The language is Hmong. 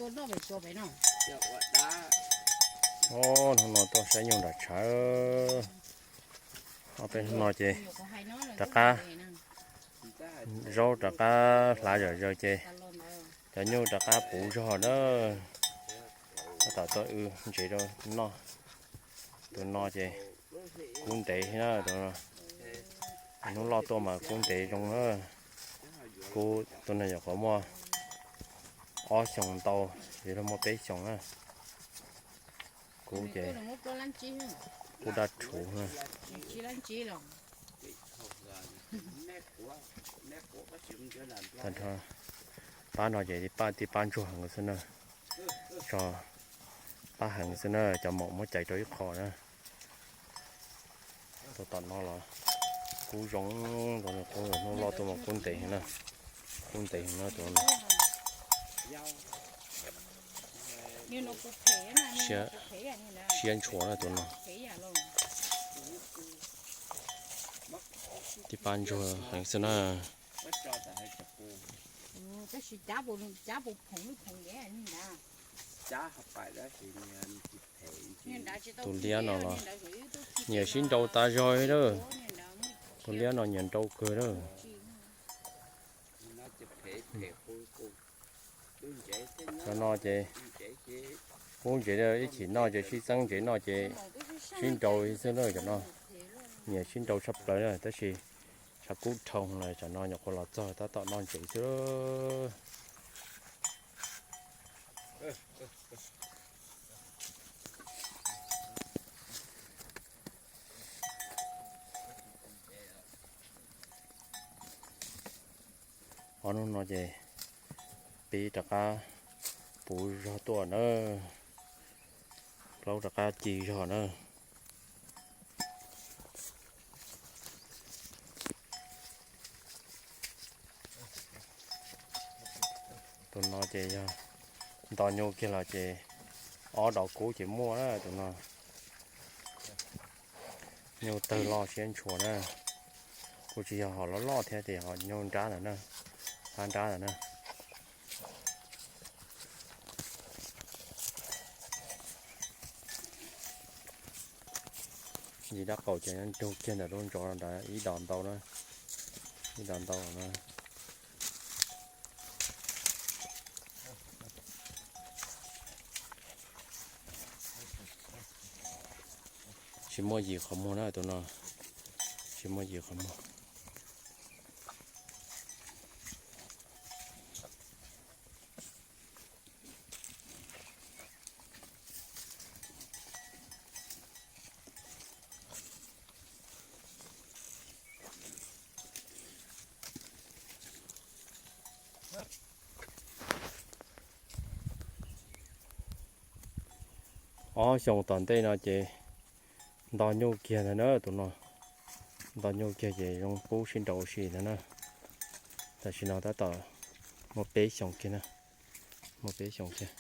Hnub no tuaj saib nyuj nram tshav. Ob peb hnub no ces rov qab zaub rov qab hlav zom zaws ces cov nyuj rov qab puv zog na. Tab tom tuaj wb ntsev rau noj. Tus no ces kub ntev na. Hnub loj tuaj mas kub ntev zoo na. Kub tus no nyuam qhuav muaj ob xyoos ntau, yuav luag muaj peb xyoos na. Kub ces kub daj rhuv na. Tag nrho pab no ces pab tij pab ntsuag heev xwb na. Tso, pab heev xwb na, cov maum muab cais rau ib qho na. Tus tom no los kub zoo, tus no kub hnub loj tuaj mas kub ntev heev na. Kub ntev heev na tus no. Siab ntshua na tus no. Tij pab ntsuag heev xwb na. Tus liab no los nyiam sib nraus tas zog li lawm. Tus liab no nyiam nraus kawg lawm. Cov no ces kub ntsev ib chim noj ces sib txeeb ntsev noj ces sib nraus xwb na cov no. Nyiam sib nraus tshaj plaws na tab sis tshav kub dhau lawm, tsam no nyuam qhuav los txog tab tom noj ntsev xwb. Ob hnub no ces pib rov qab puv zog tuaj na, plaub rov qab ci zog na. Tus no ces yog nto nyuj kiag los ces ob dos kub ces muaj na tus no. Nyuj tawg loj siab ntshua na. Kuj tsis yog hom loj loj thiab tias hom nyuj nrab ntawd na, hab nrab ntawd na. Yim dab qaum ces nrug kiag ntawm lub ntsov ntawd ib dos ntau na, ib dos ntau na. Tsis muaj yim qhov muag na tus no, tsis muaj yim qhov muag. Ob xyoos tom ntej no ces nto nyuj kiag ntag na tus no, nto nyuj kiag ces zoo qub sib nraus ua si ntag na. Tam sim no tab tom muaj peb xyoos kiag na, muaj peb xyoos kiag.